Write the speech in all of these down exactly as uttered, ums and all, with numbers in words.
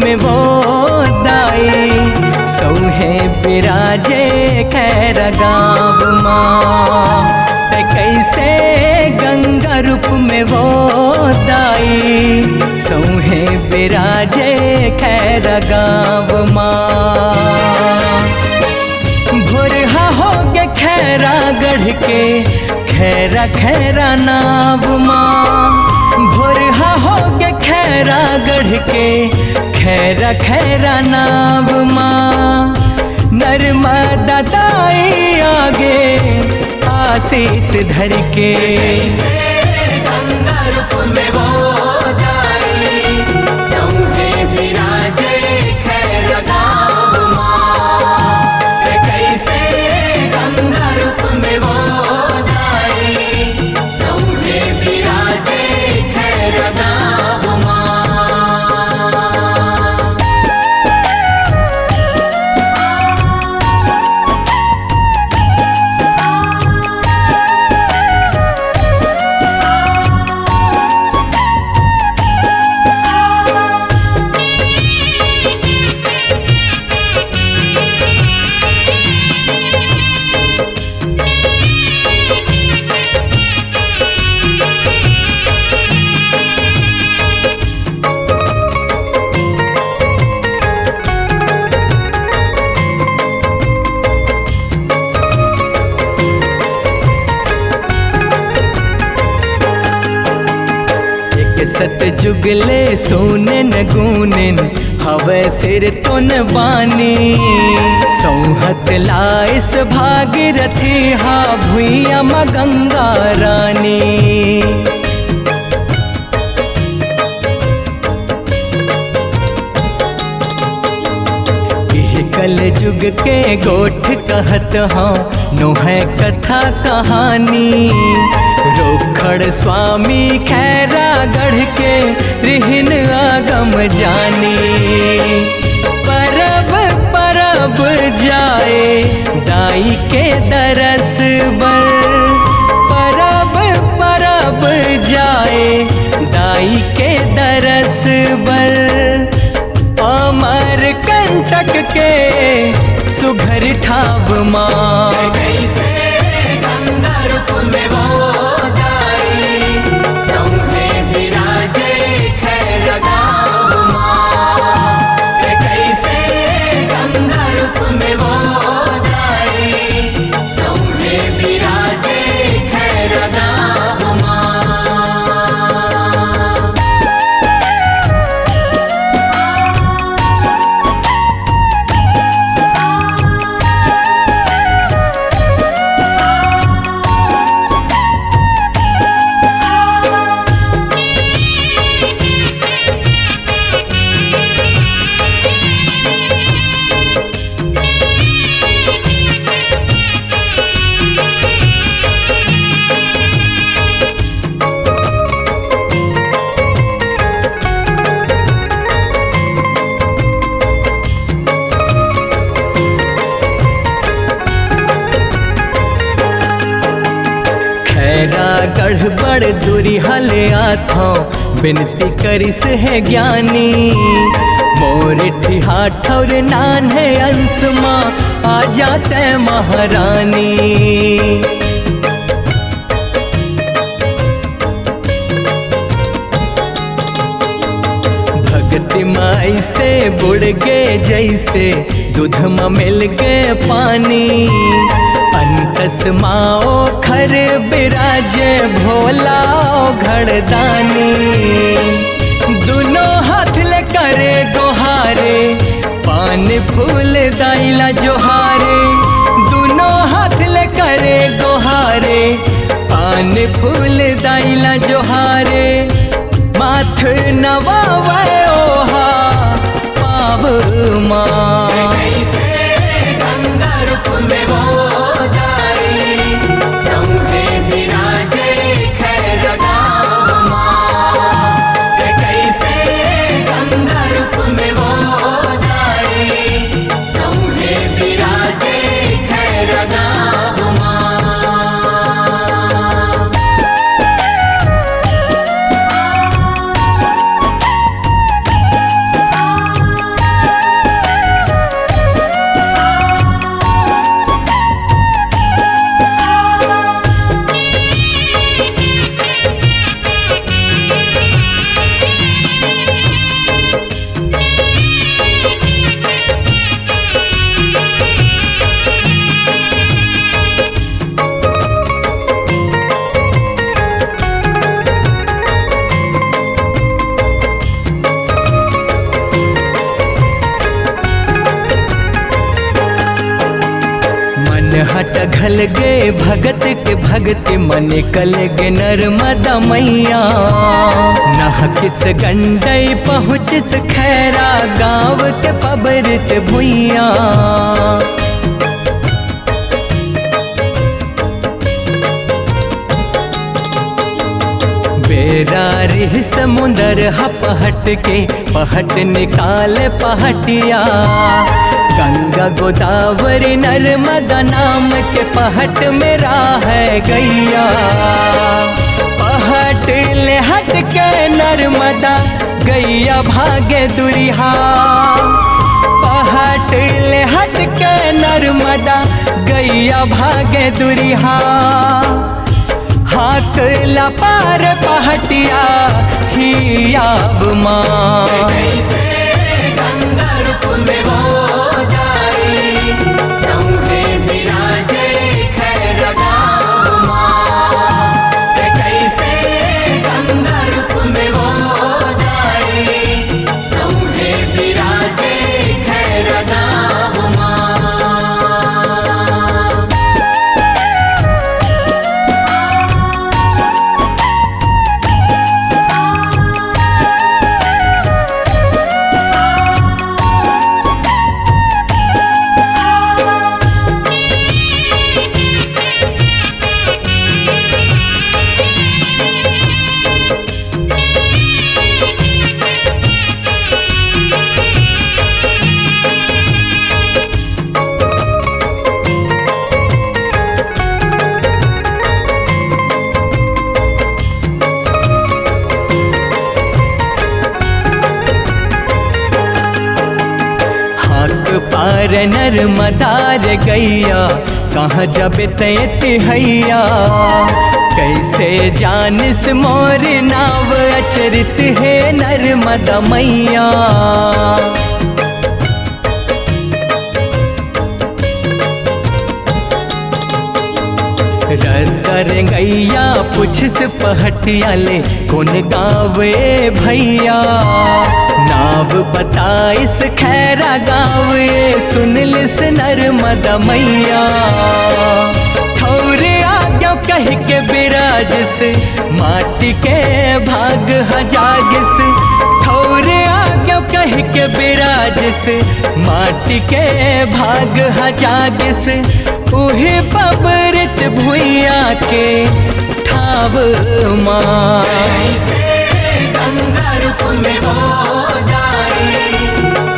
में वो दाई, सौहे बिराजे खैरा गाँव मा। ते कैसे गंगा रूप में वो दाई, सौहे बिराजे खैरा गाँव मा। भोरहा होगे खैरागढ़ के, खैरा खैरा नाव मा। भोरहा होगे खैरागढ़ के, खैरा खैरा नाव मा। नर्मदा दाई आगे आशीष धर के। एक सतजुग ले सोनेन गुनेन हवय सिरतोन बानी। सौंहत लाइस भागीरथी हा भुइयां म गंगा रानी। इह कलजुग के गोठ कहत हौं, नोहय कथा कहानी। रोखड़ स्वामी खैरागढ़ के, रिहिन आगम जानी। परब परब जाए दाई के दरस बर, परब परब जाए दाई के दरस बर। अमर कंटक के सुघर ठाव मा। खैरागढ़ बड़ दूरिहा ले आथौं, बिनती करिस हे ज्ञानी। मोर ठिहा ठौर नान्हे अंस मा, आ जा तैं महारानी। भगति म अइसे बुड़ गे जइसे दूध म मिल गे पानी। अंतस मा ओखर बिराजे भोला ओ घड़दानी। दुनों हाथ ले करे गोहारे, पान फूल दाई ला जोहारे। दुनों हाथ ले करे गोहारे, पान फूल दाई ला जोहारे। माथ नवावय ओहा पाव मा। घल गे भगत के भगति म निकल गे नर्मदा मैया। नहकिस गंडई पहुँचिस खैरा गाँव के पबरित भुइयाँ। बेरा रिहिस मुंदर ह पहट के, पहट निकाले पहटिया। गंगा गोदावरी नर्मदा नाम के पहट में राहय गैया। पहट ले हट के नर्मदा गैया भागे दुरिहा। पहट ले हट के नर्मदा गैया भागे दुरिहा। हाक ला पार पहटिया ही आव माँ। कैसे गंगा रूप में वो जाई, सौंधे विराजे खैर गाँव माँ। कैसे गंगा रूप में वो जाई, सौंधे विराजे खैर गाँव माँ। हाक पार नर्मदा रे गैया, कहाँ जबे तैं तिहैया। कैसे जानिस मोर नाव अचरित हे नर्मदा मैया। रद्दा रेंगैया पूछिस पहटिया ले, कोन गाँव ए भैया? नाव बताइस खैरा गाँव ए, सुन लिस नर्मदा मैया। ठौरे आज्ञा कहि के बिराजिस, माटी के भाग ह जागिस। ठौरे आज्ञा कहि के बिराजिस, माटी के भाग ह जागिस। उही पबरित भुइयाँ के ठाव माँ। ऐसे गंगा रूप में वो जाई,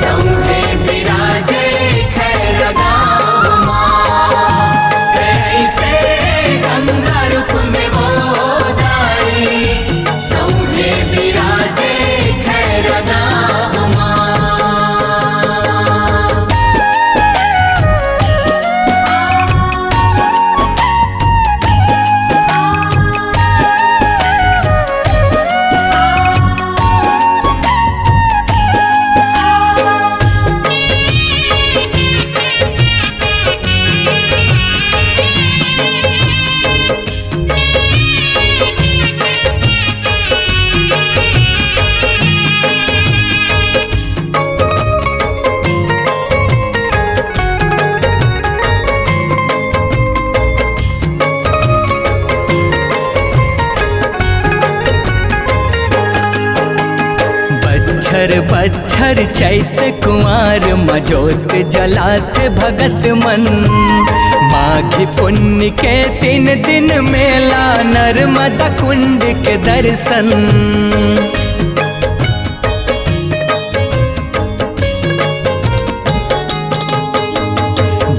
सौंधे बिराजे खैर गाँव माँ। ऐसे गंगा रूप में वो जाई, सौंधे बिराजे खैर गाँव माँ। बच्छर बच्छर चैत कुंवार म जोत जलात भगत मन। माघी पुन्नी के तीन दिन मेला, नर्मदा कुंड के दर्शन।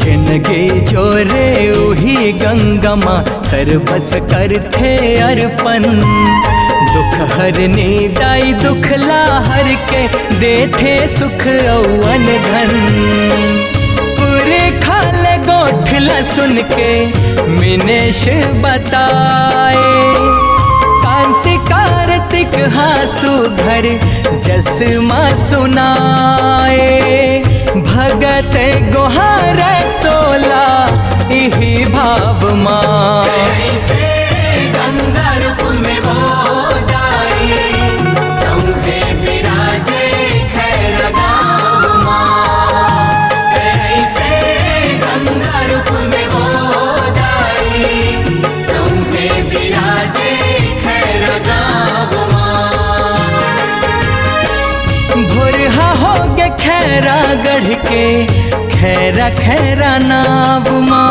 जिनगी जोरे उही गंगा माँ, सरबस करथे अर्पण। दुख हरनी दाई दुख ला हर के, देथे सुख अउ अन धन। पूरे खाल गोठ ला सुन के मिनेश बताए, कांति कार्तिक हासु घर जस माँ सुनाए। भगत गोहार तोला इही भाव माँ। ऐसे गंगा रूप में वो जाई, सौंधे बिराजे खैर गाँव माँ। ऐसे गंगा रूप में वो खैरागढ़ के खैरा खैरा नाव मा,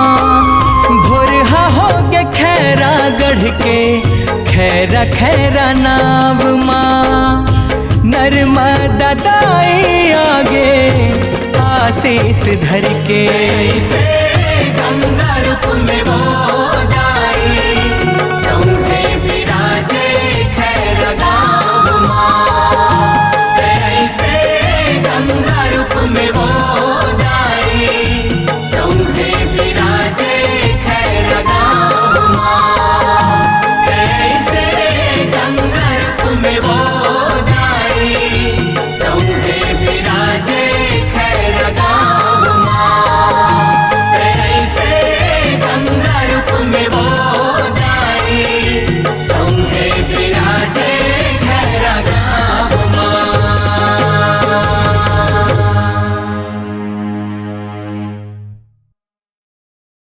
भोरहा होगे खैरागढ़ के खैरा खैरा नाव मा, नर्मदा दाई आगे आशीष धर के। ऐसे गंगा रूप में वो